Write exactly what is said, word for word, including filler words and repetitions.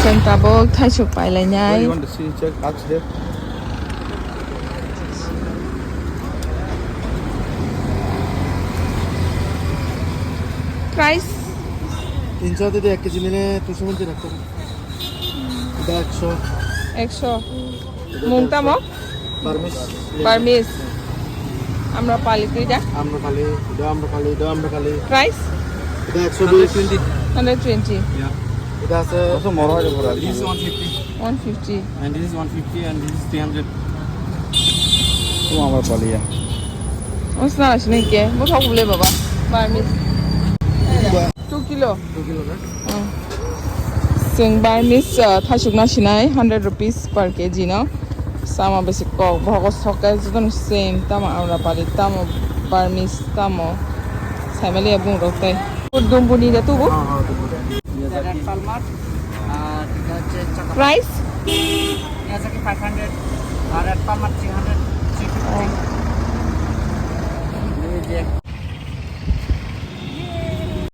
Chwng tabuk thaisuk pailainai. Where you want to see? Check, ask here. Price? তিনশো যদি এক কেজি নিলে দুশো পঞ্চাশ রাখতে হবে। এটা একশো। একশো। Mung tamo? Burmese. Burmese. Amrapali, tuida? Amrapali, এটা আম্রপালি, এটা আম্রপালি। Price? এটা একশো বিশ। Hundred twenty. Hundred twenty. Yeah. এটা আছে Also, মরা হয় রে পুরা। This is one fifty. One fifty. And this is one fifty and this is three hundred. Ito Amrapali ya. Ang sana sini ke, mo thok bole baba. Burmese. Two kilo. Two kilo na? Hmm. Chwng Burmese, uh, thaisukna sinai hundred rupees per K G no. Sama besi kok, bohogo soke jotono same, tamo Amrapali, tamo Burmese, tamo Saimalia bung rok tai. Dumbuni da tubu? Ha, ha, dumbuni. Red Palmer, আর এটা হচ্ছে choco. Price? Miyazaki five hundred, আর red Palmer three hundred, three fifty.